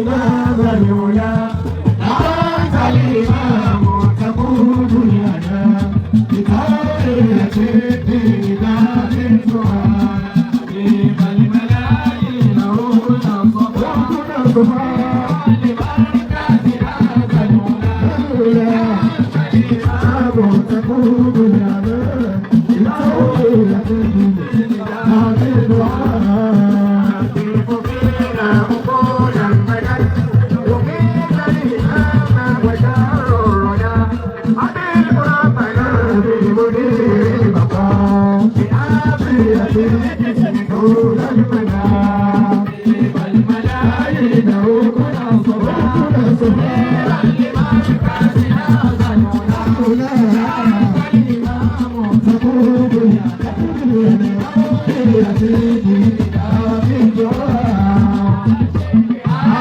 هذا العلا أنت الإمام تقود لنا بتربية الدين ذات الدعاء. نعم الملايين ركن الصفا ركن الصفا لمركز هذا العلا أنت الإمام تقود لنا بتربية الدين ذات الدعاء. يطيف فينا عقولا بدت وقيل الإمام وشر الردى حبيب ربنا بمنير البقاء بعافية الجسم طول المدى. الملايين ركن الصفا لمركز هذا العلا الإمام تقود لنا بتربية الدين ذات الدعاء.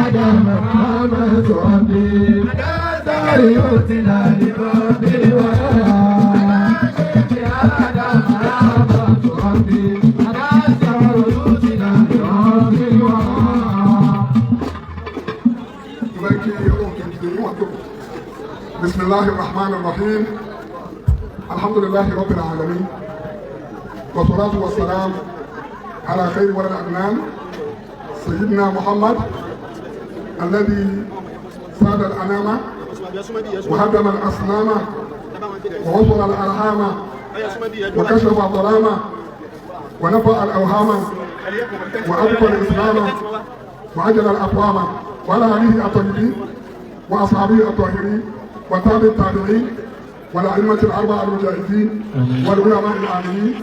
آدم محمد ربي يؤتنا لباب الورى. آدم رحمة ربي يؤتنا لرب الورى. Mo fẹ́ kí Ọlọ́run kí n dìde níwọ̀n tó. بسم الله الرحمن الرحيم، الحمد لله رب العالمين، والصلاة والسلام على خير ولد عدنان، سيدنا محمد الذي ساد الأنام وهدم الأصنام ووصل الأرحام وكشف الظلام ونفى الأوهام وأبقى الإسلام وأجل الأقوام، وعلى آله الطيبين وأصحابه الطاهرين وتابع التابعين والأئمة الأربعة المجاهدين والعلماء العاملين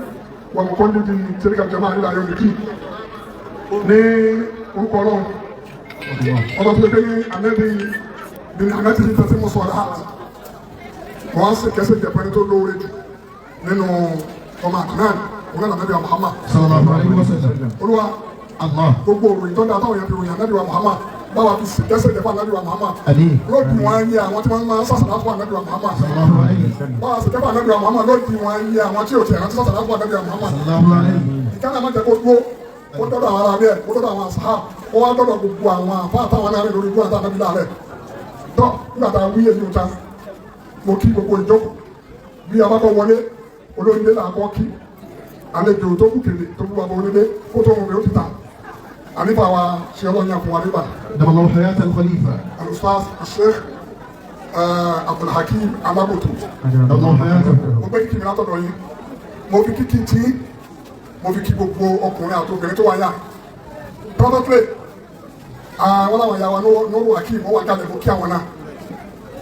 ومقلدي تلك الجماعة إلى يوم الدين. Ní orúkọ Ọlọ́run ọba tó dé ní anabi ní anabi ní tẹsí mọ sọ̀rọ̀ ha, wọ́n á sì kẹsẹ̀ jẹ̀pẹ́ ní tó lóore jù nínú ọmọ Adnan, òun náà anabi wa Muhammad. صلى الله عليه وسلم. Olúwa, الله. gbogbo òròyìn tó ń da táwọn yẹn fi ròyìn anabi wa Muhammad, báwa fi sì kẹsẹ̀ jẹ̀pẹ́ anabi wa Muhammad. آمين. Lóòdì wọn yẹ àwọn tí wọ́n máa ń sàṣàlá fún anabi wa Muhammad. صلى الله عليه وسلم. Báwa sì kẹfà anabi wa Muhammad, lóòdì wọn yẹ àwọn tí ò tiẹ̀ rántí sàṣàlá fún anabi wa Muhammad. صلى الله عليه. Ìkànnì àmọ́ jẹ́ kó dúró, kó dọ́dọ̀ àwọn ará rẹ̀, kó dọ́dọ̀ àwọn àṣà, kó wá dọ́dọ̀ gbogbo àwọn àfa àtàwọn náà lórí ikú àtàwọn anábìlá rẹ̀ tọ́. Nígbà tá a wí èyí ta, mo kí gbogbo ìjókòó. Bí a bá kọ́ wọlé, olóyìnbó là kọ́ kí àlejò tó kù kele tó kú bàbá onílé kó tó wọn bẹ ó ti ta àlefa wa ṣe ọlọ́yìn fún wa nígbà. دام الله حياة الخليفة. Al-Ustaz Sheikh Abdulhakeem Alakoto. دام الله حياته. Mo gbé kíkì mi látọ̀dọ̀ yín, mo fi kíkì tí mo fi kí gbogbo ọkùnrin àti obìnrin tó wà yá private. Àwọn làwọn ìyá wa nóòrò Hakeem ó wà kalẹ̀, mo kí àwọn náà.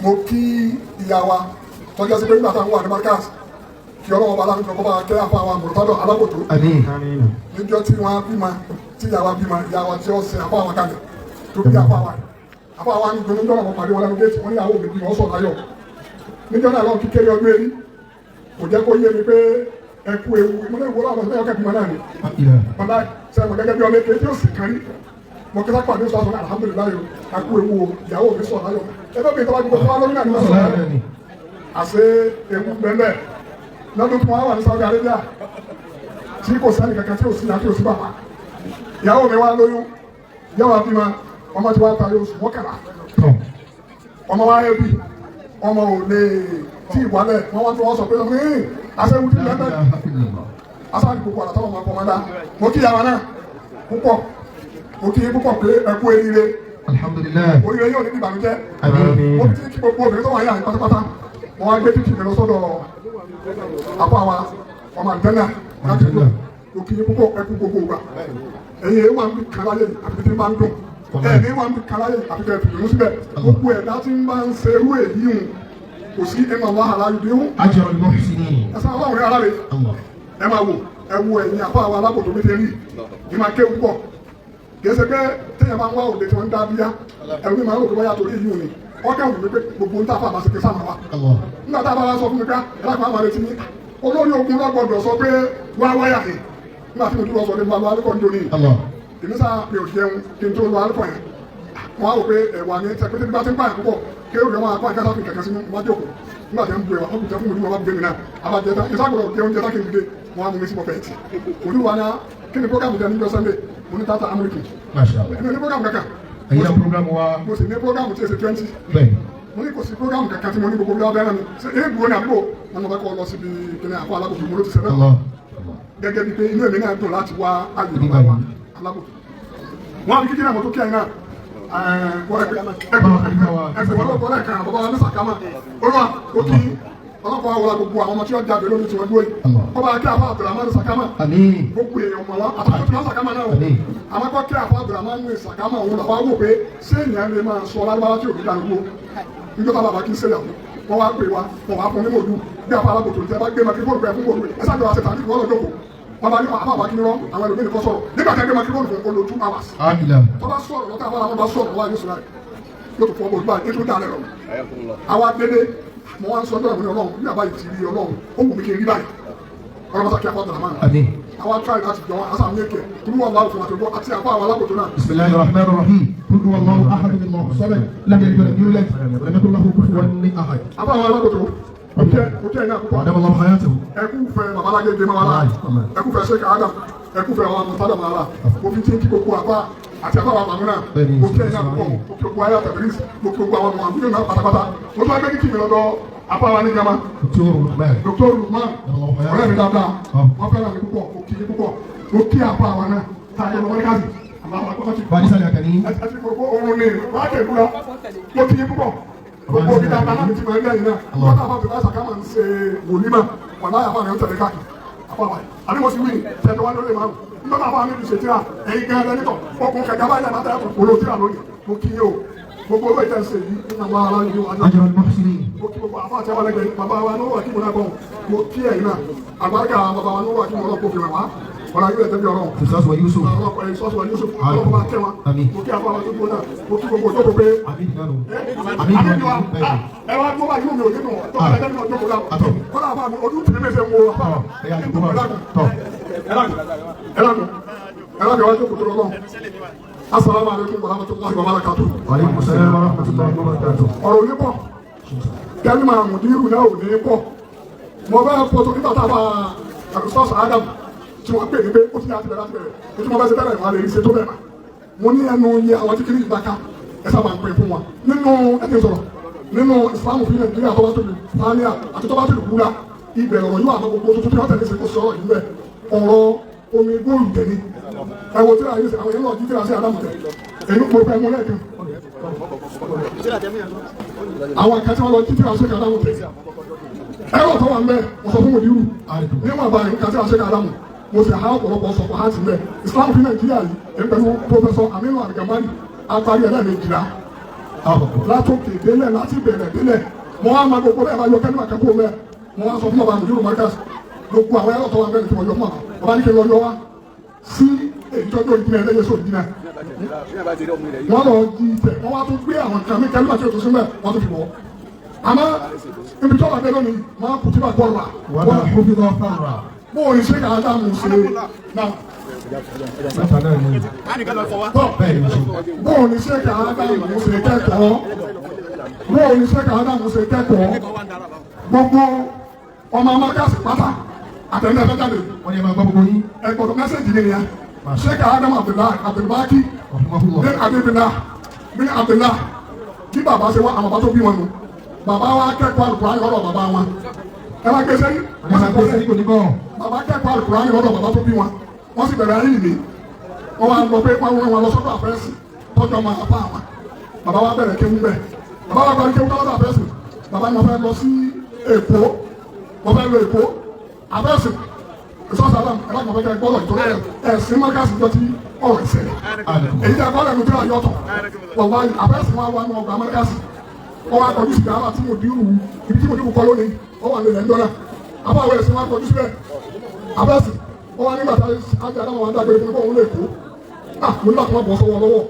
Mo kí ìyá wa tọ́jú sí pé nígbà táwọn wà ní Markaz, kí Ọlọ́wọ́ bá láti kọ́ bá kẹ́ àfa wa Murtado Alákòtò. آمين. Níjọ́ tí wọ́n bímọ, tí ìyá wa bímọ, ìyá wa tí ó sin àfa wa kalẹ̀ tó bí àfa wa, àfa wa ń dunú dọ́nà mọ́ pàdé wọn lẹ́nu géètì. Wọ́n ní àwọn òbí wọn sọ̀ láyọ̀ níjọ́ náà lọ́n. Kíkéré ọdún erí kò jẹ́ kó yé mi pé ẹ kú ewu. Mo ní ìwúrọ̀ àwọn ọ̀sẹ̀ ọ̀kẹ́ bímọ náà ni. إله. Bàbá sẹ́wọ̀n gẹ́gẹ́ bí ọmọ èké tí ó sì kàn rí, mo kí sápà ní sọ́ọ̀sọ̀, alhamdulillahi o, a kú ewu o, ìyàwó mi sọ̀ láyọ̀. Ẹgbẹ́ mi tọ́wá gbogbo tó wá lórí náà ni wọ́n sọ̀ láyọ̀. Àṣé ewu bẹ́ẹ̀ lọ́dún tí wọ́n wà ní Saudi Arabia tí kò sẹ́ni kankan, tí ò sí àti ò sí bàbá. Ìyàwó mi wá lóyún, ìyàwó àbímọ, ọmọ tí wàá tayọ oṣù 11. tọ́. Ọmọ wa yẹ bí ọmọ ò lè tí ìwálẹ̀, wọ́n wá tó wọ́n sọ pé ní aṣẹ́wó tí لا lẹ́gbẹ̀ẹ́ إله إلا الله. Asáàdì gbogbo àlàtà ọmọ ọkọ ọmọdá, mo kí yàrá náà púpọ̀, mo kí yín púpọ̀ pé ẹ kú eríire. الحمد لله. Oríire yóò ní ìbànújẹ́. آمين. Mo ti kí gbogbo obìnrin tó wà yà pátápátá. Mo wá gbé títì mi lọ sọ́dọ̀ àpò àwa ọmọ àdánà láti lò. Mo kí yín púpọ̀, ẹ kú gbogbo ìgbà. Ẹ̀yin ẹ̀ wà ń bí kan láyé àti tí ń bá ń dùn, ẹ̀mí wà ń bí kan láyé àti tẹ̀ fìdùnnú síbẹ̀. Gbogbo ẹ̀dá tí ń bá ń ṣe irú èyí hùn, kò sí ẹnu àwọn àlàyé bí hùn. أجر المحسنين. Ẹ̀sán Ọlọ́run ní ara rẹ̀. الله. Ẹ máa wò, ẹ wo ẹ̀yin àpá àwọn alábòtò mi ti rí ní máa kéwú pọ̀. Kì í ṣe pé téèyàn máa ń wá òde tí wọ́n ń dá bíyá, ẹ̀rù mi máa ń rò pé bóyá torí yìí ni wọ́n kẹ́ wù mí pé gbogbo ń tàfà máa ṣe kí sáà máa wá. الله. Nígbà tá a bá wá sọ fún mi pé ẹ̀rọ àwọn àrètí ní olórí ogun lọ́gbọ̀dọ̀ sọ pé wá wáyà ni, nígbà tí mo dúró sọ ní mo lọ alẹ́kọ̀ọ́ nítorí الله. èmi sáà mi ò jẹun kí n tó lọ alẹ́kọ̀ọ́ yẹn. Wọ́n á wò pé ẹ̀wà ni tẹ pété bí bá ti ń pààyàn púpọ̀ kí ó lè wọn apá ìkásá fi kẹ̀kẹ́ sínú wájú òkú. Nígbà tí wọ́n ń bu ẹ̀wà, wọ́n kò jẹ́ fún mi ní wọn bá gbé mi náà abajẹ tán, ìsáàgbọ̀dọ̀ jẹ oúnjẹ tá kí n dìde, wọ́n á mú mi sí bọ̀fẹ̀tì olúwa ní kí ni program jẹ níjọ́ Sunday. Mo ní tata amúrikì. ما شاء الله. Èmi ò ní program kankan. Ẹ̀yin náà program wa. Mo sì ní program tí èsì 20. Bẹ́ẹ̀. Mo ní kò sí program kankan tí mo ní gbogbo bí wọ́n bẹ́ẹ̀ mi. Ṣé èébú ni àbúrò? Wọn bá kọ́ lọ síbi kíní àpò alábòkú mo ló ti ṣe bẹ́ẹ̀. Gẹ́gẹ́ bíi pé inú èmi náà dùn láti wá ayò bàbá wa alábòkú. Wọ́n á fi kíkí náà mo tó kí ẹ̀yin náà. Ẹgbẹ́ wọn lọ́kọ̀ọ́ lẹ́ẹ̀kan bàbá wa ní sàkámà. Olúwa ó kí ọlọ́pàá wọlé gbogbo àwọn ọmọ tí wọ́n jáde lónìí tí wọ́n dúró yìí. Kọ́ba kí àfa Abdulrahman sàkámà. Gbogbo èèyàn mọ̀ wá àtàkùn tí wọ́n sàkámà náà o. Àmọ́ kọ́ kí àfa Abdulrahman sàkámà òun làwọn wò pé ṣé èèyàn lè máa sọ lárúbáwá tí òbí dànù gbó. Níjọ́ tá bàbá kí ń ṣèyàwó wọ́n wá pè wá wọ́n wá fún ní mòdù bí àfa alábòtò ní tẹ́ bá gbé makirifóònù pẹ̀ fún mòdù ẹ sáà jọ àṣẹ tàbí wọ́n lọ jókòó. Wọ́n bá ní àfa àbá kí ni rọ́ àwọn ẹlòmíì kọ́ sọ̀rọ̀ nígbà tí a gbé makirifóònù fún olo 2 hours. Tó bá sọ̀rọ̀ lọ́tà àfa làwọn bá sọ̀rọ̀ wá yóò sọ̀rọ̀ yóò tó fọ́ mòdù báyìí ètò ìdálẹ́ rọ̀. Àwa délé mo wá ń sọ ọjọ́ ìwé Ọlọ́run bí àbá yìí ti rí Ọlọ́run ó wù mí kí n rí báyìí ọlọ́run sá kí a fọ́ dàrá máa àwa tíráì láti jọ àṣà mi èkè kúrú wà láwùjọ àti ọgbọ́n àti àpá àwọn alákòótó náà. Bismillahir Rahmanir Rahim qul huwallahu ahad Allahu samad lam yalid walam yulad walam yakul lahu kufuwan ahad. Àpá àwọn alákòótó òkè ẹ̀yìn àkókò. Adamallahu hayatahu. Ẹkú fẹ́ babalágége máa wà láà ẹkú fẹ́ Sheikh Adam ẹkú fẹ́ àwọn mọ̀tádà máa wà òfin tí ń kí gbogbo àpá àti àpá àwọn àmúna òkè ẹ̀yìn àkókò òkè òkú ayé àtàbírísì gbogbo àwọn ọmọ àbúrò náà pátápátá mo tún wá gbé kíkì mi lọ́dọ̀ àpá wa ní gama Dr. Lukman ọ̀rẹ́ mi dáadáa wọ́n fẹ́ràn mi púpọ̀ mo kì í púpọ̀ mo kí àpá wa náà tá a jọ lọ wọlé káàdì àti gbogbo ohun ní wàá kẹ́ ìbúra mo kì í púpọ̀ gbogbo omi dáadáa láti ti máa ń lẹ́yìn náà wọ́n náà bá ti láṣà ká máa ń ṣe wòlímà wà láyà fún àwọn tẹ̀lé káàkiri àpá wa àbí mo sì wí tẹ̀lé wa lórí márùn nígbà máa fún àwọn méjì ṣe tíra ẹ̀yin gan ẹni tọ̀ okùn kẹ̀kẹ́ báyìí náà tẹ̀lé kòló tíra lónìí mo kí yín o gbogbo owó ìtẹ̀sẹ̀ yìí nínú àwọn ará yìí wà náà mo kí gbogbo àfa àti àwọn ẹlẹgbẹ́ bàbá wa ní wà kí mo náà kọ́ mo kí ẹ̀yin náà àgbàkà bàbá wa ní wà kí mo lọ kó fi rẹ̀ wá ọ̀rọ̀ ayé ẹ̀tẹ́bí ọ̀rọ̀ Sọ́sọ́ Yusuf sọ́sọ́ Yusuf ọlọ́pàá bá tẹ́ wọn mo kí àfa wa tó gbóná mo kí gbogbo òjò pé ẹ wá gbọ́ bá yóò mi ò nínú tọ́ ẹ lẹ́nu ọjọ́ kó dáa kọ́lá àfa mi ojú tìrí mi ṣe ń wo àfa ẹ wá jókòó tó lọ́wọ́. Assalamu alaikum warahmatullahi wabarakatuh. Wa alaikum salam warahmatullahi wabarakatuh. Ọ̀rọ̀ ò ní pọ̀ kẹ́lí máa mú dírù náà ò ní pọ̀ mo bá pọ̀ tó nígbà tá a bá àlùsọ́ọ̀sì Adam tí wọ́n pè ní pé ó ti ní àti bẹ̀rẹ̀ láti bẹ̀rẹ̀ ètò mo bá ṣe tẹ́lẹ̀ ìwà lè ṣe tó bẹ̀rẹ̀ mà mo ní ẹnu yẹ àwọn tí kiri ìgbà ká ẹ sábà ń pè fún wa nínú ẹni sọ̀rọ̀ nínú ìsìlámù fi Nàìjíríà tó bá tóbi tánìà àti tó bá tóbi kúra ibẹ̀ ọ̀rọ̀ yóò àmọ́ gbogbo tuntun tí wọ́n tẹ̀lé ṣe kó sọ̀rọ̀ yìí bẹ́ẹ̀ ọ̀rọ̀ omi góòlù tẹ̀lé ẹ wo tíra yìí àwọn yẹn lọ jí tíra sí Adamu tẹ èyí mo fẹ́ mú lẹ́ẹ̀kan àwọn kan tí wọ́n lọ jí tíra sí Adamu tẹ ẹ̀rọ tó wà ń bẹ mo sọ fún òdiwù níwọ̀n bá nǹkan tíra sí Adamu mo sì há ọ̀pọ̀lọpọ̀ sọ̀kọ̀ há sí mẹ́ Islam fi Nàìjíríà yìí èmi pẹ̀lú Professor Aminu Aligamani atari ẹlẹ́ẹ̀mejìlá látòkè délẹ̀ láti bẹ̀rẹ̀ délẹ̀ mo wá ma gbogbo bẹ́ẹ̀ bá yọ kẹ́lí màkà kúrò mẹ́ mo wá sọ fún bàbá àmójúrò Markaz gbogbo àwọn ẹ̀rọ tó wà ń bẹ ní tí mo yọ fún bàbá bàbá ní kí n lọ yọ wá sí èyí tó dé òjìnà ẹlẹ́yẹ sóòjì náà wọ́n lọ di tẹ̀ wọ́n wá tún gbé àwọn nǹkan mi kẹ́lí màkà tó sún mẹ́ wọ́n tún fi wọ́ àmọ́ ibi tó wà dé lónìí máa kùtì bá gbọ́ ra bó o ní ṣe kà á dá mu ṣe náà bó o ní ṣe kà á dá mu ṣe kẹ́kọ̀ọ́ bó o ní ṣe kà á dá mu ṣe kẹ́kọ̀ọ́ gbogbo ọmọ amákàsí pátá àtẹnudẹ fẹ́ jáde wọ́n ní ẹ máa gbọ́ gbogbo yín. Ẹ gbọ́dọ̀ mẹ́sẹ̀gì ni nìyẹn Sheikh Adam Abdullahi Abdulbaki bin Abdullah bin Abdullah bí bàbá ṣe wá àwọn bàbá tó bí wọn nù bàbá wa kẹ́kọ̀ọ́ Al-Qur'an lọ́dọ̀ bàbá wọn ẹ máa gbé sẹ́yìn wọ́n sì gbé sẹ́yìn kò ní bọ̀. Bàbá kẹ́kọ̀ọ́ Al-Qur'an lọ́dọ̀ bàbá tó bí wọn wọ́n sì bẹ̀rẹ̀ ayé mi wọ́n wá lọ pé wọ́n wọ́n lọ sọ́dọ̀ àfẹ́sì tọ́jú ọmọ àpá wọn bàbá wa bẹ̀rẹ̀ kéwú bẹ́ẹ̀ bàbá wa parí kéwú lọ́dọ̀ àfẹ́sì bàbá ni wọ́n fẹ́ lọ sí Èkó wọ́n fẹ́ lọ Èkó àfẹ́sì ìsọ́sọ́ alam ẹ̀rọ kan fẹ́ gbọ́dọ̀ ìtọ́jú ẹ̀sìn mọ́kàsí jọ ti ọ̀rọ̀ ìṣẹ̀lẹ̀ èyí tẹ́ kọ́lẹ̀ nu tí wọ́n yọ̀tọ̀ wọ̀láyé àfẹ́sì wọn wà ní ọgbà mọ́kàsí wọ́n wá kọjú sí gàrà tí mo dírù ibi tí mo dírù kọ́ lónìí wọ́n wà nílẹ̀ ńdọ́nà àbáwọ̀ ẹ̀sìn wọn kọjú síbẹ̀ àfẹ́sì wọ́n wá nígbà tá a jẹ́ àdámọ̀ wọn dágbére fún mi kó òun lè kó ah mo ní láti má bọ́ sọ́wọ́ lọ́wọ́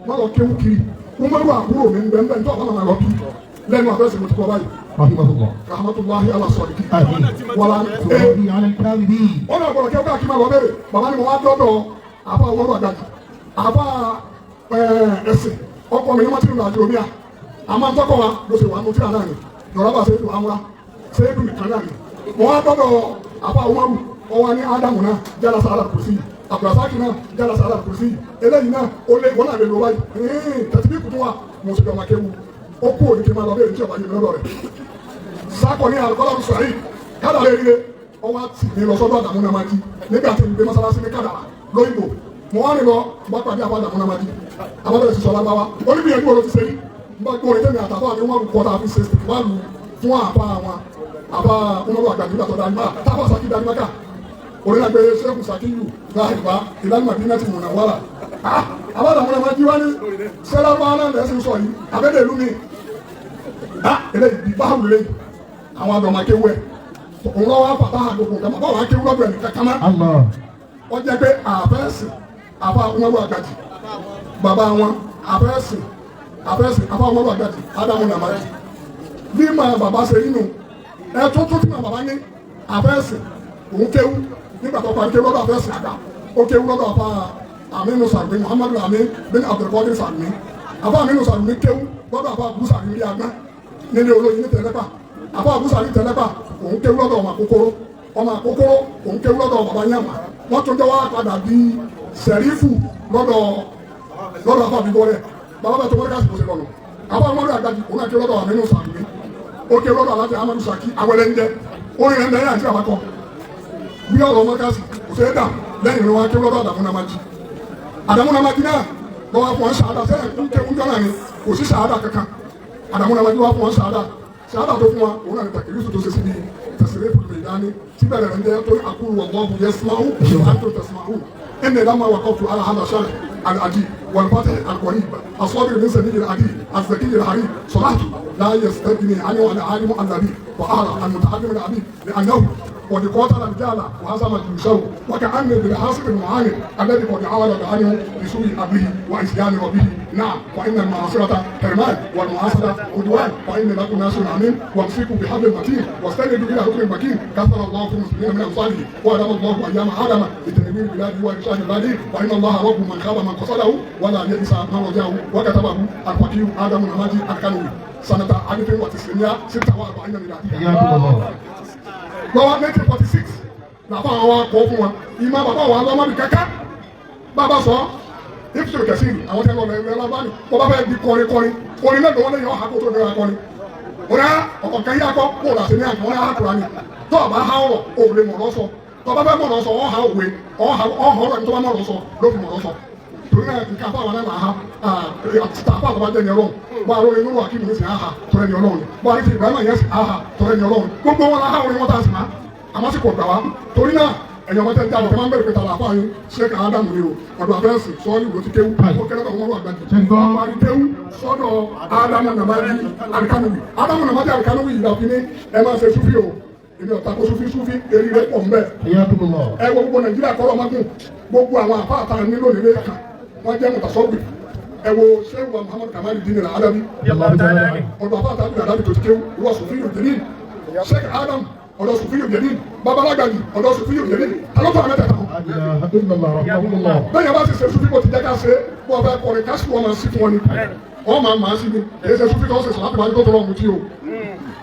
má lọ kéwú kiri mo mẹ́rù àbúrò mi ń bẹ́ẹ̀ ń bẹ́ẹ̀ tó àbámọ̀ lọ kí lẹ́nu àfẹ́sì mo ti kọ́ báyìí. Rahimahullah. Rahmatullahi ala sadiqin. Àmín. Wàlá Tòwí alẹ́ káàbí. Wọ́n náà gbọ́dọ̀ kéwú káàkiri máa lọ bẹ̀rẹ̀ bàbá ni mo wá dọ́dọ̀ àfa wọ́rọ̀ àdàjù àfa ẹ̀sìn ọkọ mi ní wọ́n ti rìn àjò mi à àmọ́ ntọ́kọ̀ wa ló ṣe wà nù tíra náà ni lọ́rọ́ bá ṣe é dùn amúra ṣe é dùn nìkan náà ni mo wá dọ́dọ̀ àfa wọ́rù ọwọ́ ní ádámù náà jálá sára kò sí Abdulrasaq náà jálá sàrà kò sí eléyìí náà ó lé wọn náà lè lọ báyìí tẹ̀sí bí kutu wa mo sì dọ̀mà kéwu ó kú òní kí n máa lọ bẹ́ẹ̀ ní tí ọba yìí lọ́dọ̀ rẹ̀ sákò ní àlùkọ́lá ń sọ̀rí kádà lè ríre ọwọ́ àti mi lọ sọ́dọ̀ Àdàmú Nàmájí nígbà tí n gbé mọ́sálásí ní kádà lóyìnbó mo wá ní lọ bá pàdé àbá Àdàmú Nàmájí àbábẹ̀rẹ̀ sísọ lágbáwá oníbìyànjú wo ló ti ṣe rí n bá gbórin tẹ́mi àtàbọ̀ àti wọn kọ́ tá a fi ṣe wá lù fún àbá àwọn àbá Umaru Àgbàdì nígbà tó dání máa tábà Saki dání máa kà orílẹ̀-èdè Sheikh Sakiyu láìpá ìlànà Madina ti múna wàrà àbá Àdàmú Nàmájí wá ní sẹ́lábà náà lẹ́sìn sọ yìí àbẹ́dẹ̀ ìlú mi eléyìí báwù lélẹ́yìí àwọn àdọ̀mọ̀kéwù ẹ̀ òun lọ́wọ́ àpàtà àgbègbè nǹkan bá wàá kéwù lọ́dọ̀ ẹ̀ nìkan kan Allah. wọ́n jẹ́ pé àfẹ́sì àfa Umaru Àgbàdì bàbá wọn àfẹ́sì àfẹ́sì àfa Umaru Àgbàdì Ádámù Nàmájí bí màá bàbá ṣe nínú ẹ tó tó tí màá bàbá ní àfẹ́sì òun kéwù nígbà tó parí kéwù lọ́dọ̀ àfẹ́sì àgbà ó kéwù lọ́dọ̀ àfa Aminu Sàlùmí Muhammadu Amin bin Abdulkadir Sàlùmí àfa Aminu Sàlùmí kéwù lọ́dọ̀ àfa Abu Sàlùmí àgbà nílé olóyin ní tẹ̀lẹ́pà àfa Abu Sàlùmí tẹ̀lẹ́pà òun kéwù lọ́dọ̀ ọmọ àkókòrò ọmọ àkókòrò òun kéwù lọ́dọ̀ bàbá yàmà wọ́n tún jọ wá padà di sẹ̀rífù lọ́dọ̀ lọ́dọ̀ afa bíbọ́ rẹ̀ bàbá bá tó wọ́n ká sìkòsì lọ́nà àbá Umaru Àgbàdì òun àti lọ́dọ̀ Aminu Sàlùmí ó ké lọ́dọ̀ Alájì Amadu Saki awẹ́lẹ́ńjẹ orin rẹ̀ ń bẹ̀rẹ̀ àti àbákọ́ bí ọ̀rọ̀ mọ́kásì kò sí ẹ̀dá lẹ́yìn ló wá ké lọ́dọ̀ Àdàmú Nàmájí Àdàmú Nàmájí náà lọ́wọ́ fún wọn sàádà sẹ́yìn kú kéwú jọ́nà ni kò sí sàádà kankan Àdàmú Nàmájí wá fún wọn sàádà sàádà tó fún wa òun náà ní tàkìlísù tó ṣe síbi tẹ̀sílẹ̀ fún mi dání síbẹ̀ rẹ̀ ń jẹ́ torí àkúrú wallahu yasma'u wa antum tasma'un إني لما وقفت على هذا الشرح العجيب والفتح القريب الصابر من سبيل العديد الذكي الحريم صلحت لا يستغني عنه العالم النبي وأعلى المتعلم العبيد لأنه قد قاتل الرجال وهزم جيوشه وكأن بالحاصل المعاند الذي قد عاود عنه لسوء أبيه وعصيان ربه نعم وإن المعاصرة كرمان والمعاصرة عدوان وإن لكم ناس عمين وامسكوا بحبل المتين واستندوا إلى ركن المكين كثر الله في المسلمين من أمثاله وأدام الله أيام عالم لتنوير بلاده وإرشاد بلاده وإن الله رب من خاب من قصده ولا يئس من رجاه وكتبه الفقيه آدم نماجي الكنوي سنة 1946 ميلادية. حياكم الله. Lọ́wọ́ 1946 làbá àwọn akọ fún wa ìmọ̀ bàbá wa lọ́mọdé kankan bàbá sọ ìfisùn kẹsì àwọn tẹ́ lọ lẹ́yìn lọ́ba ni wọ́n bá fẹ́ di kọrin kọrin orin náà lọ́wọ́ lẹ́yìn ọ̀hà kó tó dẹ́ra kọrin orin ọkọ̀ kan yí akọ kó làṣẹ ní àkàn wọn àkùrà ni tó ọba ha ọ̀rọ̀ òòlè mọ̀rọ̀ sọ tó ọba fẹ́ mọ̀rọ̀ sọ ọ̀hà òwe ọ̀hà ọ̀rọ̀ ní tó bá mọ̀rọ̀ sọ ló fi mọ̀rọ̀ sọ torí náà nǹkan afọ àwọn náà ha àti afọ àwọn jẹ́ ní ọlọ́run bá a lórí nínú akíbi ní sìn áhà tọrẹ ní ọlọ́run bá a rí ti Ibrahima yẹn sìn áhà tọrẹ ní ọlọ́run gbogbo wọn la ha orin wọn tá a sì má àmọ́ sì kò gbà wá torí náà ẹ̀yin ọmọ tẹ́ ń jáde tẹ́ máa ń bẹ̀rẹ̀ pé tàlà àfáà yín Sheikh Ádámù ni o ọ̀dọ̀ abẹ́rẹ́sì sọ́ọ́lì ló ti kéwú ó kẹ́lẹ́ bá wọn wà gbàdì parí kéwú sọ́dọ̀ Ádámù Nàmájí Àlìkánúwì Ádámù Nàmájí Àlìkánúwì yìí làfi ní ẹ máa ṣe súfì o èmi ọ̀tá kó súfì súfì eré rẹ̀ pọ̀ mbẹ́ حياكم الله. ẹ wo gbogbo Nàìjíríà kọ́ ọmọkùn gbogbo àwọn àfáà tá a nílò nílé kan wọ́n jẹ́ mùtàsọ́gbì ẹ wo Sheikh wa Muhammad Kamali Dini Al-Adabi الله تعالى عنه. ọ̀dọ̀ àfáà tá a nílò Adabi tó ti kéwú ìwọ Sùfíyù Jẹ̀líl Sheikh Adam ọ̀dọ̀ Sùfíyù Jẹ̀líl babalágbàdì ọ̀dọ̀ Sùfíyù Jẹ̀líl alọ́tọ̀ àmẹ́tẹ̀ẹ̀ta kan لا إله إلا الله رحمه الله. bẹ́ẹ̀ yẹn bá ti ṣe sufi kò ti jẹ́ ká ṣe bó ọbẹ̀ kọrin ká sì wọ́n máa sí fún wọn ni wọ́n máa máa sí ni kì í ṣe sufi tó ṣe sọ̀rọ̀ àti tó tọrọ ọ̀mùtí o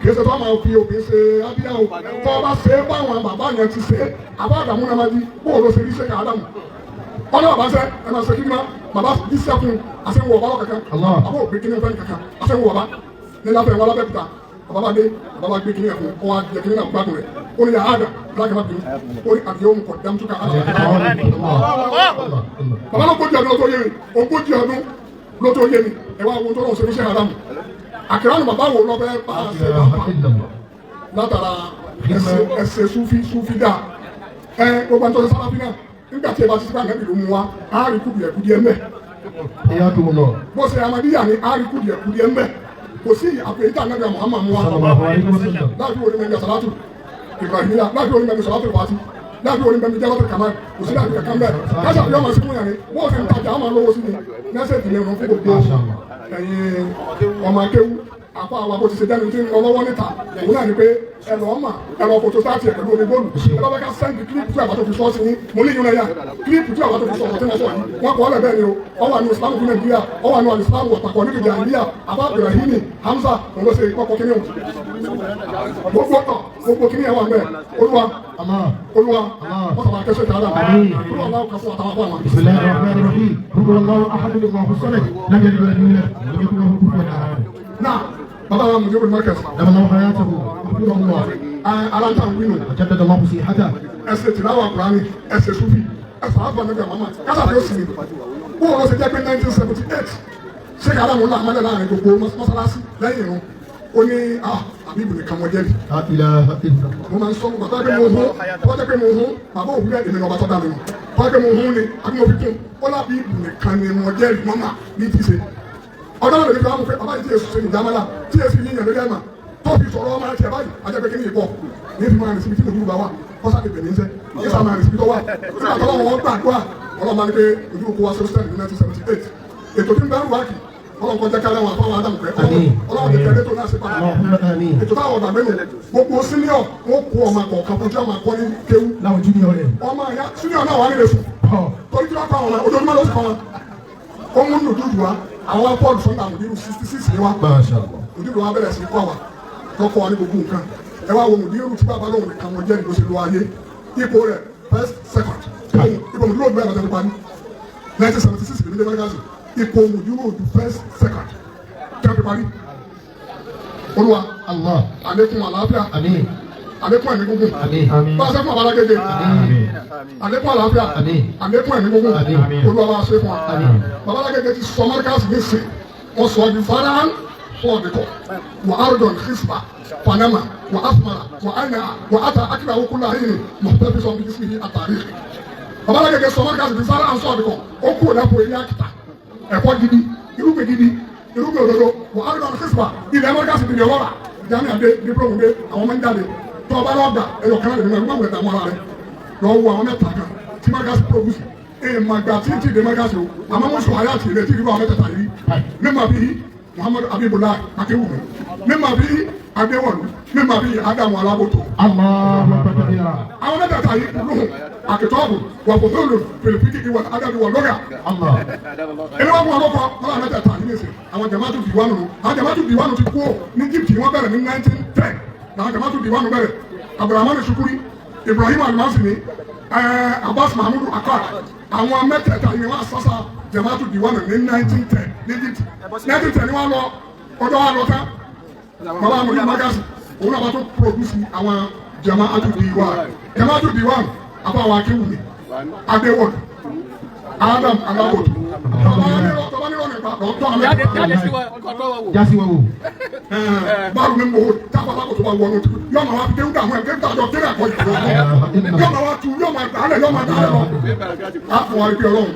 kì í ṣe tó máa fi òbí ṣe abíyá o tó bá ṣe é báwọn bàbá yẹn ti ṣe àbá àdàmú náà máa di bó o lọ ṣe rí ṣe ká àdàmú ọ̀nà bàbá ṣe ẹ máa ṣe kí ni ma bàbá bí sẹ́kùn àṣẹwò ọ̀bá lọ kankan Allah. àbó òbí kí ni fẹ́ kankan àṣẹwò ọ̀bá ní láfẹ́ wọn lábẹ́kúta bàbá bá dé bàbá bá gbé kí ni ẹ̀kún ọ wá jẹ kí ni náà gbádùn rẹ̀ ó ní yàrá àdà lágbàá bínú ó ní àdìyẹ òun kọ̀ dámtúkà àdà الله الله. bàbá lógójì ọdún ló tó yé mi ogójì ọdún ló tó yé mi ẹ wá wo tó lọ́wọ́ sẹ́fún sẹ́yìn adamu àkàrà ni bàbá wo lọ́bẹ̀ bá a ṣe لا bàbá إله إلا الله. látara ẹsẹ̀ sufi sufi dà ẹ gbogbo àti ọ̀sẹ̀ sálábí náà nígbà tí ẹ bá ti sípà nẹ́bí ló mú wa á rí kùdìẹ̀ kùdìẹ̀ mẹ́ حياكم الله. bó ṣe amadíyà ni á rí kùdìẹ̀ kùdìẹ̀ mẹ́ kò sí àpèjì ànábì Muhammad mú wa صلى الله عليه وسلم. láti wo ni mẹ́rin salatu ibrahimiya láti wo ni mẹ́rin salatu fati láti wo ni mẹ́rin jabatu kamal kò sí láti kankan bẹ́ẹ̀ káṣá yọ ma síkú yẹn ni bó ṣe ń tajà ọmọ lówó sí ni mẹ́sẹ̀jì mi rún fún gbogbo ẹ̀yin ọmọ akéwú Àpá àwọn bó ti ṣe dẹ́nu tí ń lọ lọ́wọ́ níta òun náà ni pé ẹ lọ́ọ́ mà ẹ lọ fòtò sáàtì ẹ̀ pẹ̀lú omi bóòlù ẹ bá bá ká sẹ́ǹdì kílípù tí àbá tó fi sọ́ sí yín mo ní ìyún ẹ̀yà kílípù tí àbá tó fi sọ̀rọ̀ tí wọ́n sọ yìí wọ́n kọ́ ọ́lẹ̀ bẹ́ẹ̀ ni o ọ wà ní Islam fún Nàìjíríà ọ wà ní Islam ọ̀tàkọ̀ níbi Nàìjíríà àbá Ibrahim Hamza òun ló ṣe kọ́kọ́ kíní òun gbogbo tọ̀ gbogbo kíní ẹ̀ wà mẹ́ Olúwa Olúwa wọ́n sọ̀rọ̀ akẹ́sọ̀ ìtàlá Olúwa aláwọ̀ kan fún àtàwọn àbọ̀ àwọn. Bismillahir Rahmanir Rahim. Qul huwallahu ahad, Allahu samad, lam yalid wa lam yulad, wa lam yakul lahu kufuwan ahad. Náà bàbá wa mùdírù Markaz. Dama Allahu hayatahu, hafidhahu Allah. Ara ń tàn wínú. Wa jaddada Allahu sihhatahu. Ẹsẹ̀ tìláwà Kùránì, ẹsẹ̀ Sufi, ẹsẹ̀ àfọ̀ nígbà màmá, kásá tó sì ní. Bóun ló ṣe jẹ́ pé 1978 ṣé kí Alámù ńlá àmọ́lẹ̀ láàrin gbogbo mọ́sálásí lẹ́yìn irun. Ó ní àbíbù nìkan mọ jẹ́rìí. La ilaha illallah. Mo máa ń sọ fún bàbá pé mo hún, tọ́jà pé mo hún, bàbá òwú rẹ̀ èmi lọ́ba tó dá mi mọ̀. Tọ́jà pé mo hún ni, àbí mo fi kún. Ó lábí ìbù nìkan ni mo jẹ́rìí mọ́mà ní ti ṣe. Ọjọ́ náà lè fi àwọn bàbá yìí tí èso ṣe ní ìdámọ́lá tí èso yìí yàn lórí àmà tó fi sọ̀rọ̀ ọmọ àti ẹ̀bá yìí ajẹ́pẹ́ kí ní ìbọ̀ ní fi máa rìn síbi tí mòdúrú bá wà kọ́sá lè bẹ̀rẹ̀ níṣẹ́ ní sá máa rìn síbi tó wà nígbà tó lọ́wọ́ wọn gbàdúrà ọlọ́run máa ní pé ojú kó wa sọ́sítẹ́ẹ̀lì ní 1978 ètò tí ń bẹ́rù wá kì ọlọ́run kọjá kálẹ̀ wọn àfọwọ́ Ádámù pẹ́ ọlọ́run ti tẹ̀lé tó náà ṣe pàtàkì ètò táwọn ọ̀dà mẹ́nu gbogbo senior wọn kó ọmọ kọ̀ọ̀kan fún tí wọ́n máa kọ́ ní kéwú Láwọn junior rẹ̀. ọmọ ìyá senior náà wà nílé sùn torí kí wọ́n kọ́ àwọn ọmọ ojoojúmọ́ ló sì kọ́ wọn ó mú nùdúdù wa àwọn Paul Sunday Mudiru 66 ni wa Masha Allah. Mudiru wa bẹ̀rẹ̀ sí kọ́ wa lọ́kọ́ wa ní gbogbo nǹkan ẹ wá wo Mudiru tí bàbá lóhùn nìkan wọn jẹ́rìí ló ṣe lọ ayé ipò rẹ̀ first second ipò Mudiru òdùbẹ́ àbájáde parí 1976 lèmi dé Mẹ́ríkàsì ipò Mudiru òdù first second tẹ́lẹ̀ parí Olúwa Allah. àlékún àlàáfíà Àmín. àlékún ẹ̀mí gúngùn Àmín. bá a ṣe fún àbára gègé Àmín. àlékún àlàáfíà Àmín. àlékún ẹ̀mí gúngùn Àmín. Olúwa bá a ṣe fún wa Àmín. babalagege ti sọ Markaz ní sè wọn sọ di faran sọọdikọ wà ardọn xisba panama wà asmara wà ana wà ata akira okula ayi mọtẹbi sọ bíi sigi atari babalagege sọ Markaz di faran sọọdikọ ó kú òdàpọ̀ ilé akita ẹ̀kọ́ gidi irúgbìn gidi irúgbìn òdodo wà ardọn xisba ilẹ̀ Markaz di ọlọ́ra jamiu adé diplôme dé àwọn ọmọ ń jáde tọ́ba lọ́gbà ẹ̀yọ̀ kan lè nínú ẹ̀gbọ́n ìdààmú ara rẹ̀ lọ́wọ́ àwọn mẹ́ta kan tí Markaz produce màgbà tí tí de Markaz o àmọ́ mo sọ ayé àti ilẹ̀ tí ìlú àwọn mẹ́tẹ̀ẹ̀ta yìí mímọ bí Muhammadu Abibullah Akéwùmí mímọ bí Adéwọ̀lú mímọ bí Ádámù Alábòtò. Allahu akbar kabira. Àwọn mẹ́tẹ̀ẹ̀ta yìí lóhùn àkìtọ́ọ̀bù wà fòfóòlù fìlìpìtì ìwà ádámù wà lọ́gà. Allah. Ẹni wọ́n mú wọn lọ́kọ́ wọn làwọn mẹ́tẹ̀ẹ̀ta yìí nìsín àwọn jamaatu diwanu àwọn jamaatu diwanu ti kú ní Egypt wọ́n bẹ̀rẹ̀ ní 1910 làwọn jamaatu diwanu bẹ̀rẹ̀ Abdulrahman Shukuri Ibrahim Almasini Abbas Mahmudu Akkad àwọn mẹ́tẹ̀ẹ̀ta yìí wọ́n sasa jamaatu diwanu ní 1910 ní Egypt 1910 ni wọ́n lọ ọjọ́ wa lọ tán bàbá amúlí Markaz òun náà bá tó produce àwọn jamaatu diwanu jamaatu diwanu àbáwá akéwùmí Adéwọ̀lú Adam Alábòtò tọ́ba ní ọ̀nà ìgbà lọ́tọ́ àmì Jásí wa wò. báwo ni mo tábà alábòtò bá wọnú yọ máa wá fi kéwù dààmú ẹ kéwù dàjọ kéwù àkọ́ yìí yọ máa wá tu yọ máa dàálẹ̀ yọ máa dàálẹ̀ lọ. a fọ wa ibi Ọlọ́run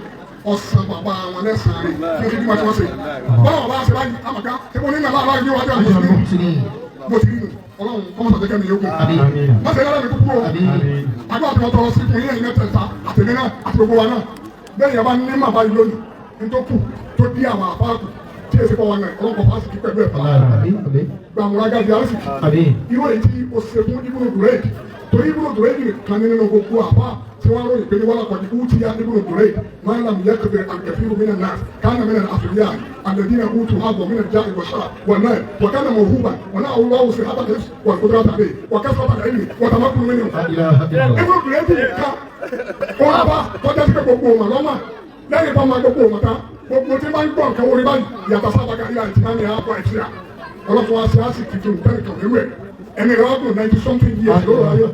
ọ̀sán bàbá àwọn lẹ́sàn-án rẹ̀ fún kíkí wọn tí wọ́n ṣe báwọn bá ṣe báyìí àmàká ṣé mo ní nàlá aláìní níwájú àwọn Ajrul mùsùlùmí muhsinin. bó ti rí nù Ọlọ́run kọ́mọ́sà jẹ́ kẹ́mi yókù Àmín. má ṣe yára mi kúkú o Àmín. àgbà àti wọn tọrọ sí fún yín ẹ̀yin mẹ́tẹ̀ẹ̀ta àtẹ̀mí náà àti gbogbo wa náà bẹ́ẹ̀ yẹn bá ní màbá yìí lónìí nítòkù tó dí àwọn àfáàkù tí èsì kọ́ wa náà ọlọ́pàá fásitì pẹ̀lú ẹ̀fà Àmín. Àmín. gbàmúrágàdì àrísìkì Àmín. irú èyí tí o ṣe fún Ibnu Durayd torí Ibnu Durayd nìkan ní nínú gbogbo àfa tí wọ́n ròyìn pé ní wọ́n lakọ̀dí utiya Ibnu Durayd máa lam yaqdir al-kathiru mina an-nas kana mina al-athriya alladhina utu hadwa mina al-ja'i wash-shara wal-mal wa kana mawhuban wa na'a Allahu sihhata al-hifz wal-qudrata alayhi wa kasrata al-ilmi wa tamakkun minhu. La ilaha illallah. Ibnu Durayd nìkan wọ́n bá tọ́jà sí pé gbogbo ọmọ lọ́mọ lẹ́yìn bá máa gbogbo ọmọ tán gbogbo tí máa ń gbọ́ nǹkan orí báyìí yàtọ̀ sábàkà ilé àti máa ń yà á pọ̀ ẹ̀sìn à ọlọ́fun wa ṣe á sì tuntun nǹkan kan nínú ẹ̀ ẹ̀mí rẹ̀ wá gùn 90-something years lórí ayé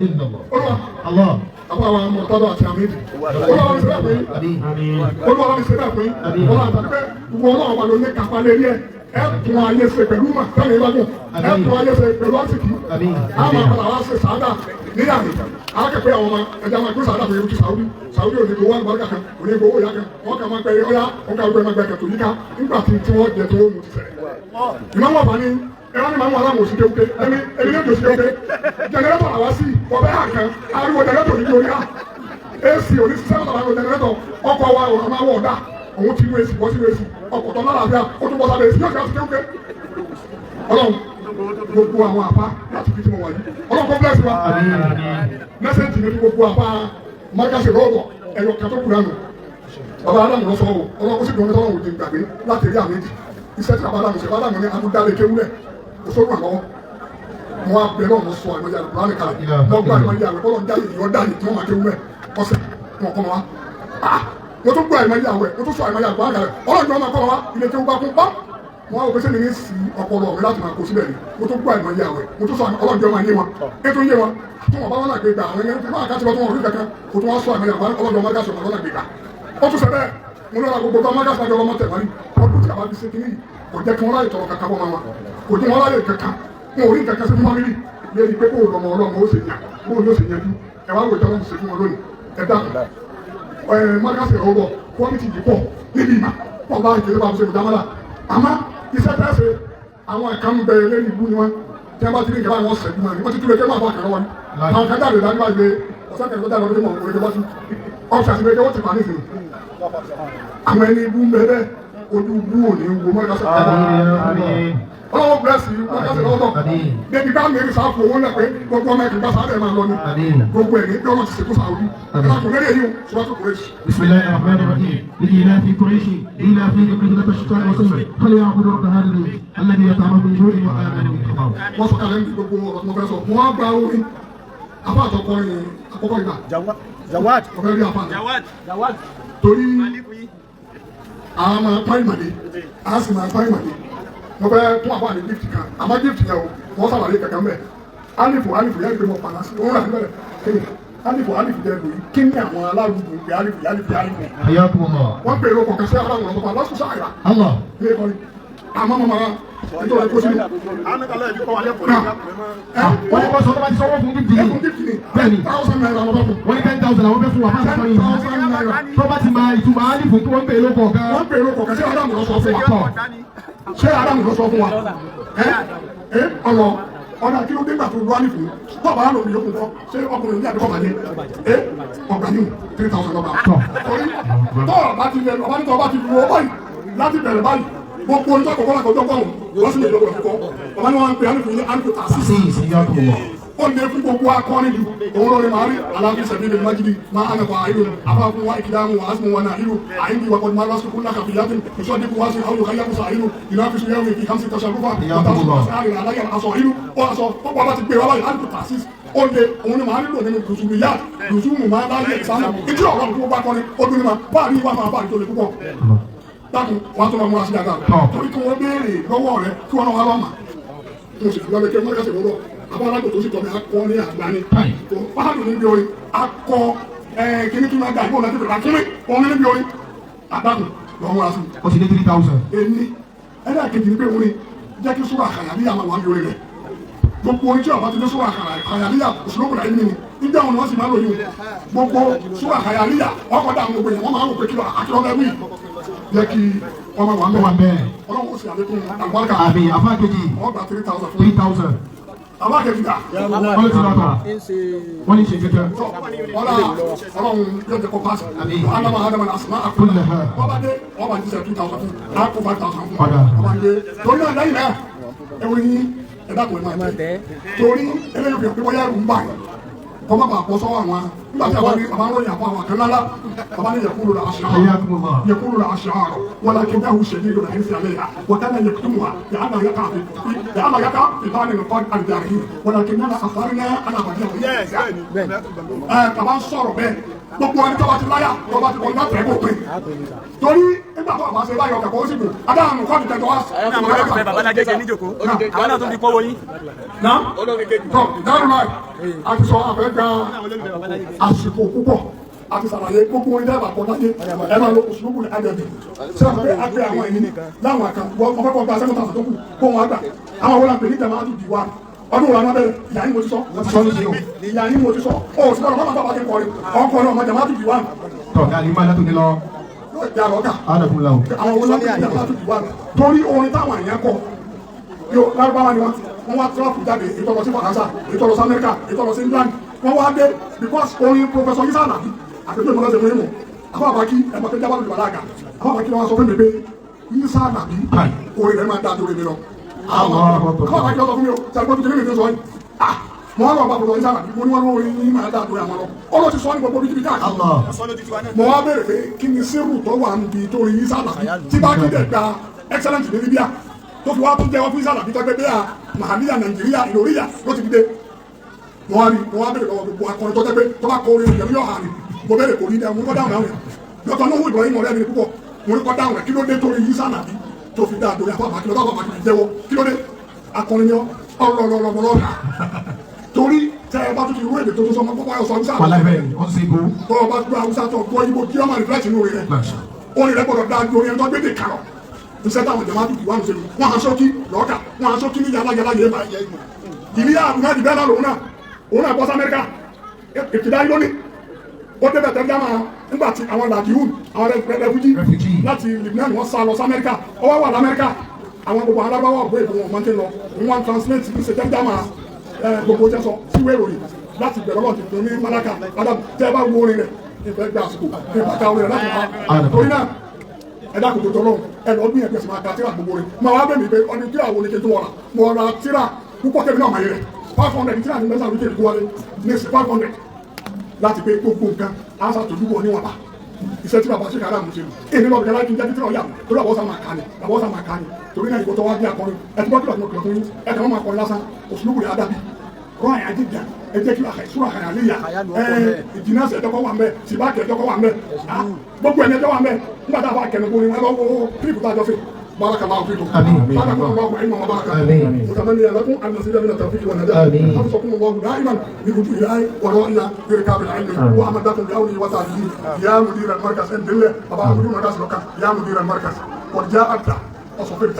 olúwa Allah. àbá wa mọ̀tàdọ̀ àti àmìdì olúwa wa ṣe bẹ́ẹ̀ fún yín Àmín. olúwa wa ṣe bẹ́ẹ̀ fún yín olúwa àtàkùn pé ìwọ ọlọ́run wa ló ní kápá lérí ẹ̀ ẹ̀ tún ayé ṣe pẹ̀lú mà tẹ́lẹ̀ ìbágùn ẹ̀ tún ayé ṣe pẹ̀lú àsìkí Àmín. àmà padà wá ṣe sàádà níyàrá akẹ́kọ̀ọ́ àwọn ọmọ ẹja máa gbé sàádà fún irú ti Saudi Saudi òní gbowó àlùbáríkà kan òní gbowó ìyá kan wọn kà máa gbẹ ọyá wọn kà gbẹ máa gbẹ kẹtù yíká nígbà tí wọ́n jẹ tí wọ́n mú ti sẹ̀. ìmáàmù ọ̀bà ni ẹ̀rọ ni màmú aláwọ̀ òsì kéwké ẹni ẹni ní òsì kéwké jẹnẹrétọ̀ làwá sí ọbẹ̀ àkàn ariwo jẹnẹrétọ̀ ní orí á ac òní sẹ́wọ̀n làwọn jẹnẹrétọ̀ ọkọ̀ wa ọ̀rọ̀ máa wọ̀ ọ̀dà òun ti inú ac bọ́ sínú ac ọkọ̀ tó lálàáfíà ó tún bọ́ sábẹ́ ac yóò ṣe àti kéwké. Ọlọ́run gbogbo àwọn àfa láti fi tí mo wà yìí Ọlọ́run kọ́ bless wa mẹ́sẹ̀jì mi gbogbo àfa markasi rọ́ọ̀bọ̀ ẹ̀yọ kàtó kúrò àná baba Adamu lọ sọ o Ọlọ́run ó sì dùn ọ́nà òde gbàgbé láti rí àmì iṣẹ́ tí baba Adamu ṣe baba Adamu ní amúdálé kéwúrẹ́ òṣòro àlọ́wọ́ mo á bẹ̀rẹ̀ ọ̀nà sọ àìmọye àlùkò láti kalẹ̀ lọ́gbà àìmọye àwẹ̀ kọ́lọ́ ń jáde ìyọ́ dáyé tí wọ́n máa kéwúrẹ́ ọ̀sẹ̀ wọn kọ́ wa mo tún gbọ́ àìmọye àwẹ̀ mo tún sọ àìmọye àlùkò láti kalẹ̀ Ọlọ́run ni wọ́n máa kọ́ wa ilé kéwú bá kún pọ́n mo á wò pé sẹ́ni ní sí ọpọlọ mi láti máa kó síbẹ̀ ni mo tún gbọ́ àìmọye àwẹ̀ mo tún sọ Ọlọ́run jọ máa yé wọn ètò yé wọn tí wọn bá wọn làgbé gbà àwọn ẹni tó máa kásìlọ tó wọn rí kankan kò tún wá sọ àìmọye àwẹ̀ Ọlọ́run máa kásìlọ wọn làgbé gbà ó tún sọ bẹ́ẹ̀ mo lọ́ra gbogbo tó máa kásìlọ ọlọ́mọ tẹ̀ wọ́n ní ọdún tí a bá fi ṣe kínní kò jẹ́ kí wọ́n láyè tọrọ kankan bọ́ máa wọn kò jẹ́ wọ́n láyè kankan wọn ò rí kankan sí fámìlì lérí pé kó lọmọ ọlọ́mọ ó sì yàn bó ló sì yanjú ẹ wá wò ìtọ́lọ́mù sí fún wọn lónìí ẹ dákun ẹ mọ́kàsí ọ̀rọ̀ quality yìí pọ̀ níbi ìmà pọ̀ bá ìkéré bá ṣe ìdámọ́lá àmọ́ iṣẹ́ tẹ́ ṣe àwọn ẹ̀ka ń bẹ lẹ́yìn ìlú ni wọ́n tí wọ́n bá ti ní ìkẹ́lá wọn ṣẹ́jú mọ́ ni wọ́n ti túlẹ̀ kẹ́ máa bá kẹrọ wọn ni àwọn kan jáde dájú báyìí ọ̀sán kẹrọ jáde lọ́dún mọ̀ òrèké wọ́n ti ọ̀sán àti òrèké wọ́n ti pa nísìnyí àwọn ẹni ibú ń bẹ bẹ́ẹ̀ ojú bú òní wo mọ́kàsí ọlọ́wọ́ bẹ̀rẹ̀ sí mọ́kàsí lọ́wọ́ débi bá mi sáfù owó náà pé gbogbo ọmọ ẹ̀kẹ́ gbàsá ẹ̀ máa lọ ni gbogbo ẹ̀ ní bí ọlọ́ ti sèkú sàwùjú ẹ̀ka èyí sọ́tò kúrẹ́sì. بسم الله الرحمن الرحيم لإيلاف قريش إيلافهم رحلة الشتاء والصيف فليعبدوا رب هذا البيت الذي يطعمهم من جوع وآمنهم من خوف. Wọ́n sọ kalẹ̀ ní gbogbo ọ̀rọ̀ tí mo fẹ́ sọ wọ́n á gba orin afọ àtọkọrin àkọ́kọ́ ìgbà Jawad. ọ̀fẹ́ rí afọ àná torí àwọn máa pa ìmàlẹ́ a sì máa pa ìmàlẹ́ mo fẹ́ tún àfọ àní gift kan àmọ́ gift yẹn o wọ́n sàlàyé kankan mẹ́ alifu alifu yẹn gbé mọ́ paná sí òun rà níbẹ̀rẹ̀ kéde alifu alifu jẹ́ lórí kí ni àwọn alárùbù gbé alifu alifu alifu حياكم الله. wọ́n pè é lóko kan sí aláwọ̀ lọ́sọ̀kọ̀ alásùsà àyà الله. ní ẹ̀kọ́ ni àmọ́ mọ́ máa nítorí kó sínú. Wọ́n ní kó sọ tó bá ti sọ́wọ́ fún gift ẹkùn yìí. gift ni Bẹ́ẹ̀ni. ₦1,000 lọ́dọ̀ fún Wọ́n ní 10,000 àwọn fẹ́ fún wa fún àtúntò yìí. ₦10,000 Tó bá ti máa ìtumọ̀ alifu kí wọ́n pè é lóko kan. Wọ́n pè é lóko kan sí Ádámù ló sọ fún wa ṣé Ádámù ló sọ fún wa ẹ ẹ ọlọ ọ̀nà kí ló dé gbà tó lu alifu tó bá lò ní yókùn kọ́ ṣé ọkùnrin ní àdúgbò bàjẹ́ ẹ ọgbà yìí 3,000 lọ́ba torí tó bá ti lẹ ọba nítorí ọba ti lu ọ báyìí láti bẹ̀rẹ̀ báyìí gbogbo onítọ̀ kọ̀ọ̀kan lákọ̀ọ́jọ́ kọ̀ọ̀hún wọ́n sì lè lọ́gbọ̀n kọ́ ọba ní wọ́n ń pè alifu ní alifu tàṣí Sí حياكم الله. Ó lè fún gbogbo akọrin jù òun lórí màá rí aláfi sẹbi lè májìlì máa hànà fà áyò afáfún wa ìkìdáhùn wa asùnwó wa náà ìlú àyíndì wa kọ́ni máa lọ́sùn kúnlá kàfíyàtì ìsọdínkù wá sí àwọn olùkọ́ yàgò sàáyìlú ìnáfíìsì yẹn fi kàmsì tẹsán rúfà wọ́tà sàárì aláyà aṣọ ìlú ó aṣọ pọ́pọ́ bá ti gbé wa báyìí àdùkù tàṣís ó lè òun ni màá nílò nínú lùsùmù yá lùsùmù máa láyé sánú ìdí ọ̀rọ̀ gbogbo akọrin ó dún ní ma báàrí wà máa báàrí tó lè púpọ̀ dákun wàá tó lọ múra sí dáadáa torí kí wọ́n béèrè lọ́wọ́ rẹ kí wọ́n náà wá lọ́mà mo sì lọ lẹ́kẹ́ mọ́lẹ́kẹ́ sèwọ́rọ̀ àbá alágbò tó sì tọ́ mi akọ ní àgbà ni kò fáàlù níbi orin akọ kíní tún náà dà ìbò náà ti bẹ̀rẹ̀ akúnmí òun níbi orin àdàkùn lọ́ múra sí. Ó ti dé 3,000. Èmi ẹlẹ́ẹ̀kejì ni pé orin jẹ́ kí súrà àkàyàlíyà máa wà ní orin rẹ̀ gbogbo orin tí ọba ti dé súrà àkàyàlíyà òṣèlú rẹ̀ nínú nígbà wọn ni wọ́n sì máa ń lò yìí gbogbo súrà àkàyàlíyà ọkọ̀ dà gbogbo yẹn wọ́n máa ń rò pé kí àkìlọ́ bẹ́ẹ̀ wí jẹ́ kí wọ́n máa wà Ó wà mẹ́ẹ̀ bẹ́ẹ̀. Ọlọ́run ó sì àlékún àlùbáríkà Àmín àfáà kejì. Wọ́n gba 3,000 fún 3,000. Àbá kejì dà Wọ́n ló ti lọ tọ̀. Wọ́n ní ṣe kẹ́kẹ́. Ọlá Ọlọ́run yóò jẹ́ kó paasi Àmín. Adama adama asuma Kullaha. Wọ́n bá dé wọ́n bá jíṣẹ́ 2,000 fún a kó 5,000 fún Ọ̀dà. wọ́n bá dé torí náà lẹ́yìn náà ẹ̀wọ̀n yín ẹ̀dá kò ní máa tẹ̀ torí eléyìí fi hàn pé bóyá ẹ̀rù ń bà yín kọ́ má bàa bọ́ sọ́wọ́ àwọn nígbà tí a bá ní bàbá ń ròyìn àpò àwọn kan lálá bàbá ní yẹ̀kúrò la aṣọ حياكم الله. يقول الأشعار ولكنه شديد الحرص عليها وكان يكتمها لئلا يقع في لئلا يقع في بال القائد الجاهلين ولكننا أثرنا على بديع. Bàbá ń sọ̀rọ̀ bẹ́ẹ̀ gbogbo ẹni tó bá ti láyà tó bá ti kọ́ láti ẹ̀kọ́ pé torí nígbà tó àbá ṣe báyọ̀ kẹ̀kọ́ ó sì kù adáhùn kọ́ ti tẹ̀tọ́ wá. Àwọn olólùfẹ́ bàbá Lágége níjòkó. Àwọn náà tún fi kọ́wọ́ yín. Náà tọ́ dáhùn láì a ti sọ àfẹ́ gba àsìkò púpọ̀ a ti sàlàyé gbogbo orin dábàá kọ́ láyé ẹ máa lo òṣùlùkù ní àjẹjù ṣé àpé àgbẹ̀ àwọn ẹ̀yìn láwọn àkàn wọ́n fẹ́ kọ́ gba 7,000 tó kù kó wọn àgbà àwọn wọlé àpè ní jàmáà tó di wa ọdún wọn abẹ́rẹ́ ìyá yín mo ti sọ ìyá yín mo ti sọ ó sì gbọ́dọ̀ bàbá bàbá ti kọrin ọkọ náà ọmọ jàmáà tó di wa. Tọ́ gàlí máa látò ní lọ. Yà lọ́gà Ádàkùn làwọn. Àwọn wọlé àpè ní jàmáà tó di wa torí orin táwọn èèyàn kọ yóò lárúbáwá ni wọ́n wá trump jáde ìtọ́lọ sí Faransa ìtọ́lọ sí Amẹ́ríkà ìtọ́lọ sí England wọ́n wá dé because orin Professor Isa Alabi àpèjọ ìmọ̀lá ṣe fún yín mọ̀ àbábákí ẹ̀mọ́ tó jábọ̀ lùbàlá àgà àbábákí lọ́wọ́ sọ fún mi pé Isa Alabi orin rẹ̀ máa dáa dórí mi lọ. Àbá àbákí lọ́sọ̀ fún mi o, sàgbọ́n tuntun ní sọ yìí. Ah, mo wá lọ bá bọ̀dọ̀ ìsára, mo ní wọ́n lọ́wọ́ yín máa dá àdúrà wọn lọ. Ọlọ́ ti sọ ní gbogbo bíbí káàkiri. Mo wá béèrè pé kí ni sírù tó wà níbi tó rí Isa Alabi tí bá kí dẹ̀ gba excellent ní Libya tó fi wá tún jẹ́ ọ́fíìsì Alabi tó gbé bẹ́ẹ̀ Mahaliya Nàìjíríà Ìlóríyà ló ti dìde. Mo wá rí, mo wá béèrè lọ́wọ́ gbogbo akọrin tó jẹ́ pé tó bá kọ orin ìjẹ̀lú yọ̀ hàn ní. Mo béèrè kò ní dẹ́, mo kọ́ dáhùn dáhùn yẹn. Dr. Nuhu Ibrahim ọ̀rẹ́ mi púpọ̀, mo ní kọ́ dáhùn rẹ̀ kí ló dé tó rí Isa Alabi tó fi dáa dórí àpá àbákí lọ́dọ̀ àbákí jẹ́wọ́ kí ló dé akọrin yọ ọlọlọlọlọ torí tẹ ẹ bá tún ti rú èdè tó tún sọmọ pọpọ ayọ sọ Haúsá Wàláhì bẹ́ẹ̀ ni, wọ́n ti ṣe ibo. tọ́ ọ bá gbọ́ Haúsá tó gbọ́ Ìgbò kí ọmọ rìflẹ́tì nù rẹ̀ orin rẹ̀ gbọ́dọ̀ dáa dórí ẹni tó gbé dè kàrọ̀ iṣẹ́ táwọn jama dùkú wà nùsẹ̀lú wọn aṣọ kí lọ́ọ̀kà wọn aṣọ kí ní yàrá yàrá yé ma ìlí àbúrò àdìbẹ́ náà lòun náà òun náà bọ́ sí Amẹ́ríkà ìtìdáyé lónìí ó débẹ̀ tẹ́ dáná nígbà tí àwọn làdíhùn àwọn rẹfújì láti Lebanon wọ́n sá lọ sí Amẹ́ríkà ó wá wà lamẹ́ríkà àwọn gbogbo alábáwọ̀ ọ̀gbẹ́ ìbò wọn máa ń lọ wọ́n translate ní ṣe dáná gbogbo jẹ́ sọ síwé ìròyìn láti bẹ̀rẹ̀ lọ́ọ̀ tuntun ní Malaka adam tẹ́ ẹ bá wo orin rẹ̀ ìfẹ́ gba àsìkò ìbàkà orin rẹ̀ láti pa torí náà ẹ dákun tó tọ́lọ́ ẹ lọ gbìyànjú ẹ̀sìn máa ka tíra gbogbo rẹ̀ máa wá bẹ̀ mí pé ọdún tíra wo ni kí n tó wọ̀ra mo ra tíra púpọ̀ kébì náà máa yẹ rẹ̀ 500 tíra ní mẹ́sàn-án ló wọlé ní 500 láti pé gbogbo nǹkan á ṣàtòjúbọ níwọ̀nba iṣẹ́ tí bàbá ṣèkà aláàmú ṣe lù èmi lọ́ọ̀bì kẹlá kí n jẹ́ títí ọ̀yà torí àbọ̀sà máa kà ní àbọ̀sà máa kà ní torí náà ìgbọ́tọ̀ wá bí akọrin ẹ ti gbọ́ kí lọ́ọ̀tún kìlọ̀ fún yín ẹ kàn máa kọrin lásán òṣùlùkù rẹ̀ ádàbí rọ àyà jíjà ẹ jẹ́ kí ìṣúra àyà léyà ẹ ìjìnà ṣe ẹjọ́ kọ́ wà mbẹ́ tìbáàkì ẹjọ́ kọ́ wà mbẹ́ gbogbo ẹni ẹjọ́ wà mbẹ́ nígbà tá a bá kẹnu ni wọn lọ́wọ́ kílípù tá a jọ fi بارك الله فيكم. بارك الله علما وبركه. متمنيا لكم ان نصيب من التوفيق والنجاح. حفظكم الله دائما بوجوه الله ورائنا بركاب العلم وامدكم بعونه وتعزيزه. يا مدير المركز انت الله ابا مدير المركز لك يا مدير المركز قد جاءت وصبرت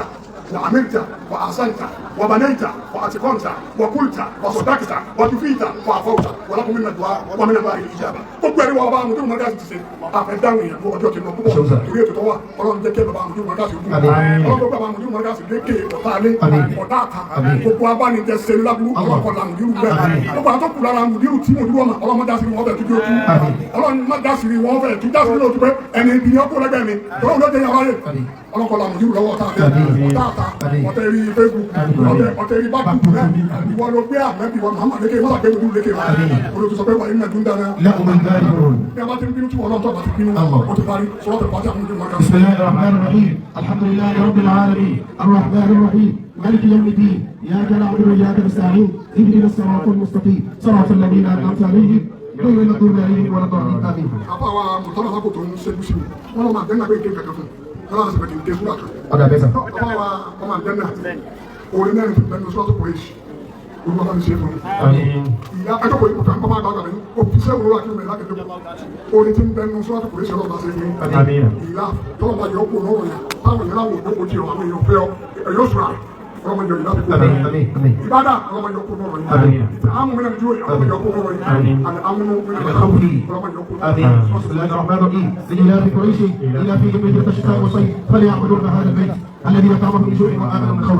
وعملت واحسنت وبنيت واتقنت وقلت وصدقت وكفيت وعفوت ولكم منا الدعاء ومن الله الاجابه. Gbogbo ẹni wa bá mùdírù mọ́gàsì ti ṣe àfẹ́dáhùn èèyàn fún ọjọ́ tí lọ púpọ̀ torí ètò tó wà ọlọ́run jẹ́ kí bàbá mùdírù mọ́gàsì kú ọlọ́run gbogbo bàbá mùdírù mọ́gàsì lékè ọ̀tá alé ọ̀tá àta gbogbo abánijẹ́ ṣe láburú ọlọ́kọ̀ọ́lá mùdírù bẹ́ẹ̀ gbogbo àwọn tó kù lára mùdírù tí mùdírù ọmọ ọlọ́run dá sí wọn bẹ́ẹ̀ tó ọlọ́run má dá sí wọn bẹ́ẹ̀ tó dá sí lóòótọ́ pé ẹni ibi ni ọkọ lẹ́gbẹ̀ẹ́ mi tọ́lọ́run ló jẹ́ yàrá rẹ̀ ọlọ́kọ̀ọ́lá mùdírù lọ́wọ́ ọ̀tá ọ̀tá àta ọ̀tá eré Facebook ọ̀tá eré bákùkù rẹ̀ ìwọ ló gbé àmẹ́bí wọn Muhammad lékè wọ́n sàgbé mùdírù lékè wọn olùtú sọ pé wà nínú ẹ̀dùn dáná. بسم الله الرحمن الرحيم الحمد لله رب العالمين الرحمن الرحيم مالك يوم الدين إياك نعبد وإياك نستعين اهدنا الصراط المستقيم صراط الذين أنعمت عليهم غير المغضوب عليهم ولا الضالين آمين. Àbá wa mọ̀tọ́lá sábò tó ń ṣẹ́jú sí mi wọ́n lọ́ máa dẹ́nà pé kí n kankan fún un wọ́n lọ́wọ́ sọ̀rọ̀ kí n ké súrà kan. Ọ̀dà bẹ́sà. Àbá wa ọmọ àdẹ́nà orin mẹ́rin tó bẹ́ẹ̀ ní sọ́tò kùrẹ́ṣì olúwa bá mi ṣe é fún mi. Ìyá ẹjọ́ kò ní kò kàn bá gbàgbà mi òfìsẹ́ òwúrọ̀ akínú mi lákẹ́jọ́ orin tí ń bẹ́ẹ̀ ní sọ́tò kùrẹ́ṣì ọlọ́ba ṣe fún mi. Ìyá tọ́lọ́ba yọ kó lọ́rọ̀ yẹn táwọn èèyàn láwọn òdòkó tí àwọn èèyàn fẹ́ ọ ẹ̀yọ́ sùrà ọlọ́mọ yọ ìlà fífún mi. Ìbádà ọlọ́mọ yọ kó lọ́rọ̀ yẹn. Ìtààmú mi náà dúró ọlọ́mọ yọ kó lọ́rọ̀ yẹn. Àmì amúnú mi náà ọlọ́mọ yọ kó lọ́rọ̀ yẹn. بسم الله الرحمن الرحيم لإلاف قريش إلى في رحلة الشتاء والصيف فليعبدوا رب هذا البيت الذي أطعمهم من جوع وآمنهم من خوف.